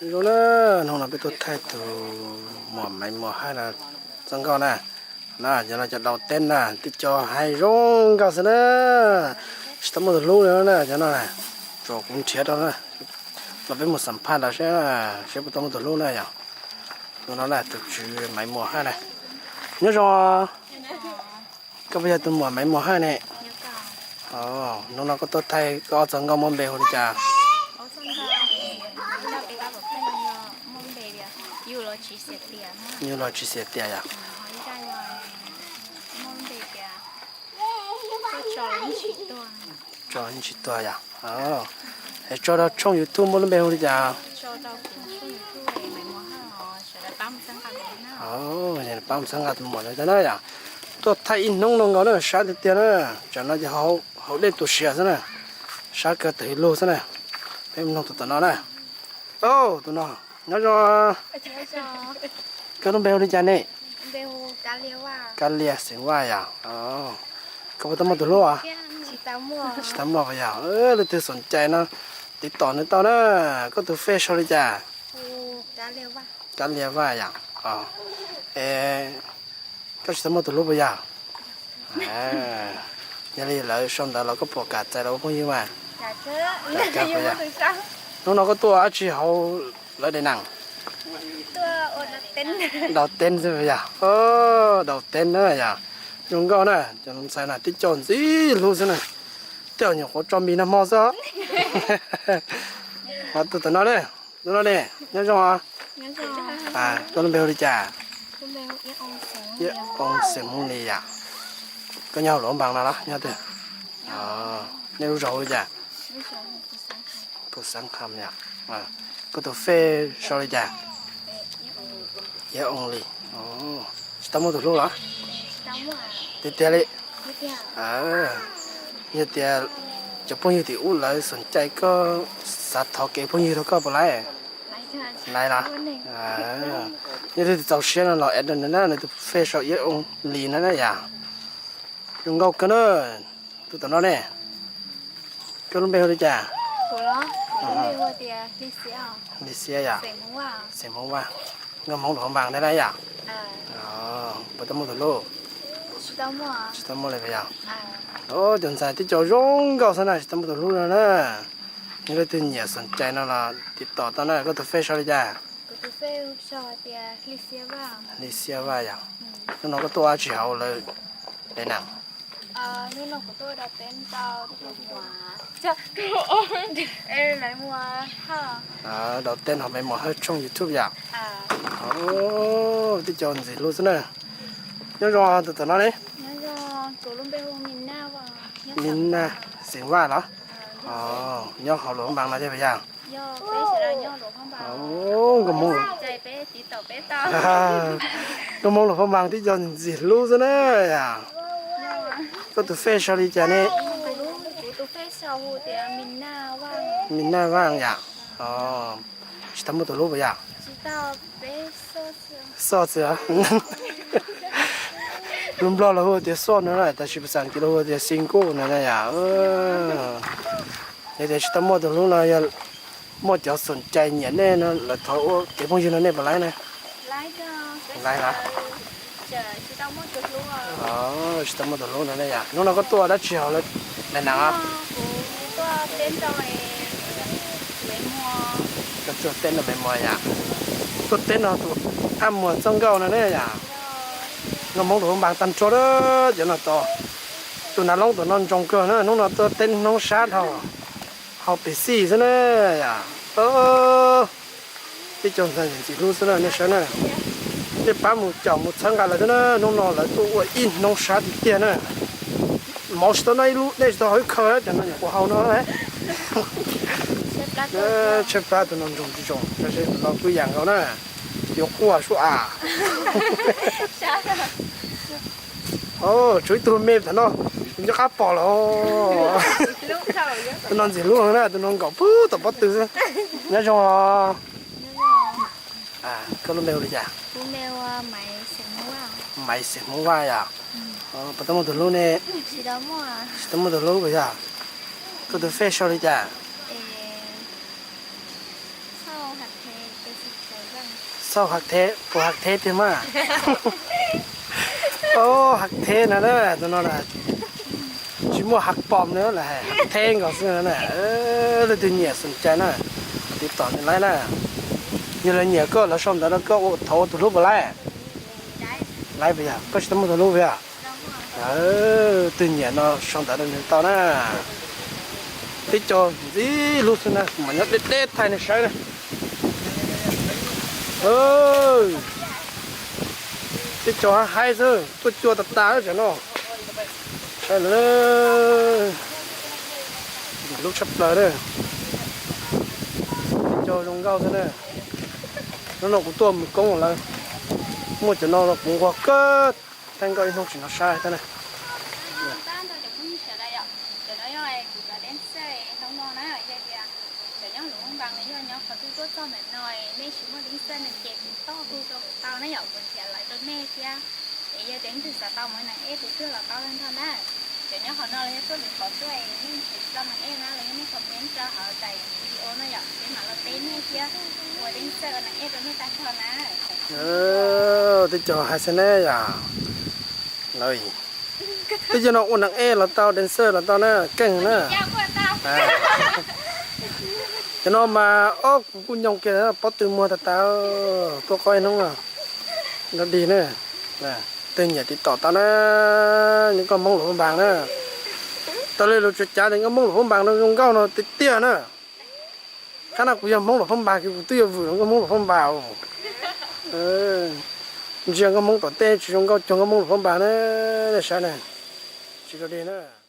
Zoo na, hnub no peb tuaj thaij tus muam Maiv Muas Haij no txoj nkauj na. Na, cov no cov daus teb na, tib co hais zoo nkauj xwb na. Tsis tau muaj tus hlub li na cov no na. Tsuas kuv nrhiav rau na. Los peb mus xam phaj lawv seb, seb puas tau muaj tus hlub na yom. Tus no na tus tswv Maiv Muas Haij na. Nyob zoo. Koj puas yog tus muam Maiv Muas Haij ne? Hnub no koj tuaj thaij koj ob txoj nkauj muaj npe hu li cas? Yug los tsis xiam tias yom. Tso yeej tsis tuag yom. Es tso rau tshooj YouTube muaj lub npe hu li cas? Pab mus txhawb nqa tus muam no na yom. Tuaj thaij ib hnub no nkaus na, sab tiag tiag na. Tsam no ces haus dej tu siav xwb na. Sab kawg tawm ib lug xwb na. Peb mus noog tus tom no na. Tus no, nyob zoo. Koj lub npe hu li cas ne? Kab Lias xeem Vaj yom. Koj puas tau muaj tus hlub? Tsis tau muaj puas yog? Leej twg xoom cai no tiv tom nws tau na. Koj tus fej sau li cas? Kab Lias Vaj yom. Es koj tsis tau muaj tus hlub puas yog? Yog li lawv sau ntawv los koj puas kam txais los ua phooj ywg mas? Hnub no koj tuaj dab tsi hauv lawv daim neem? Daus teb xwb yog? Daus teb na yog. Zoo nkauj na, cov ntxhais no tib co ntxim hlub xwb na. Tej zaum nyuam qhuav tso npis nag hmo xwb. Tus tom no ne, tus no ne, nyob zoo os. Koj lub npe hu li cas? Yawm Oo xeem Hmoob Lis yom. Koj nyob hauv Luam Npas no los nyob twg? Nej lub zos hu li cas? Pus Xav Kham yom. Koj tus fej sau li cas? Yawm Oo Lis. Tsis tau muaj tus hlub los? Tiag tiag li. Yog tias cov phooj ywg tim ub lawv xoom cai koj xav thov kev phooj ywg rau koj puas laiv? Laiv los? Yog leej twg txaus siab no los add rau nws na, nws tus fej sau Yawm Oo Lis no na yom. Zoo nkauj kawg na. Tus tom no ne, koj lub npe hu li cas? Hli Xiab yom. Xeem Hmoob Vaj. Nkauj Hmoob Luam Npas ntawd na yom. Puas tau muaj tus hlub? Tsis tau muaj li puas yog? Cov ntxhais tib co zoo nkauj xwb na, tsis tau muaj tus hlub no na. Yog leej twg nyiam xoom cai no los tiv tom tau na. Koj tus fej sau li cas? Hli Xiab Vaj yom. Hnub no koj tuaj dab tsi hauv lawv daim neem? Daus teb no Maiv Muas Hawj tshooj YouTube yom. Tib co ntxim hlub xwb na. Nyob zoo tus tom no ne? Mis Naj xeem Vaj los? Nyob hauv Luam Npas no thiab puas yog? Nkauj Hmoob Luam Npas tib co ntxim hlub xwb na yom. Koj tus fej sau li cas ne? Mis Naj Vaj yom. Tsis tau muaj tus hlub puas yog? Xoj xwb. Lub Nplog los hu tias xoj no na, tab sis pas xas Askiv los hu tias single no na yom. Yog tias tsis tau muaj tus hlub no yog muaj cov xoom cai nyiam nej no lawv thov ua kev phooj ywg no nej puas laiv na? Laiv los? Tsis tau muaj tus hlub no ne yom. Hnub no koj tuaj dab tsi hauv lawv daim neem? Koj tuaj teb no Maiv Muas yom. Tuaj teb no tus Ab Muas txoj nkauj no ne yom. Nkauj Hmoob Luam Npas tag nrho cov no tos. Tus Nav Loob tom no ntsoos kawg na, hnub no tuaj teb hnub sab dhau, hau pes xij xwb na yom. Tib co ntxhais ntxim hlub xwb na, nej saib na. Nej pab mus caum mus txhawb nqa lawv thiab na, hnub no lawv tuaj ua ib hnub sab tiag tiag na. Mov tsis tau noj ib lub, dej tsis tau haus ib khaw, cov no nyuam qhuav haus no. Tshaib plab tus no ntsoos tsis zoo, tab sis tus no kuj yam nkaus na, yuav quaj suab as. Tshuav ib tug me tam no, nco qab pom los. Tus no ntxim hlub na, tus no nkaum puag tom pob tw xwb. Nyob zoo os. Koj lub npe hu li cas? Maiv xeem Hmoob Vaj yom. Puas tau muaj tus hlub ne? Tsis tau muaj tus hlub puas yog? Koj tus fej sau li cas? Xauj hav theb, puas hav theb tiag mas? Au, hav theb no na, tus no na, tsis muaj hav pom na, hav theb nkaus xwb na. Leej twg nyiam xom cai na, tiv tom nws laib na. Yog lawv nyiam koj lawv sau ntawv rau koj ua thov ua tus hlub puas laib? Laib puas yog? Koj tsis tau muaj tus hlub puas yog? Twg nyiam no sau ntawv rau nws tau na. Tib co ntxim hlub xwb na, kuv mam nyob deb deb thaij nej saib na. Tib co haib haib xwb, tuaj cua tas tas tam no. Saib lawm, ntxim hlub tshaj plaws na. Tib co zoo nkauj xwb na. Hnub no kuv tuaj mus koob lawm, muaj cov no los kuv nquag kawg, thaij nkauj ib hnub tsis hnov saib thiab na. Cov no yog kuv cov dancer hnub no na, yog tias cov nyob Luam Phab Npas los yog nyob qhov twg tuaj txog ntawm no, nej tsis muaj dancer no ces kuv toj hu rau kuv tau na yom, kuv nrhiav lawv rau nej thiab. Es yog tias leej twg xav tau mus nag ej tus twg los tau tag nrho na. Cov nyob qhov no los yog tuaj lwm qhov tuaj es nej nrhiav tsis tau nag ej na los yog nej comment rau hauv daim video no yom, peb mam los teb nej thiab ua dancer ua nag ej rau nej tag nrho na. Twb cov hais xwb ne yom. Twb cov no ua nag ej los tau, dancer los tau na, keej na. Cov no mas ob kuv kuj nyoog kiag pob tw muag tas tas, tuaj qoj ib hnub no dig na. Twg nyiam tiv tom tau na, nkauj Hmoob Luam Phab Npas na. Tau li lus tsuas cav tias nkauj Hmoob Luam Phab Npas no zoo nkauj no tiag tiag na. Qhab no kuv yog Hmoob Luam Phab Npas kiag kuv twb yuav vwm nkauj Hmoob Luam Phab Npas. Ntsia nkauj Hmoob tom tej tsis zoo nkauj cuag nkauj Hmoob Luam Phab Npas na, nej saib na. Tsis rau dig na.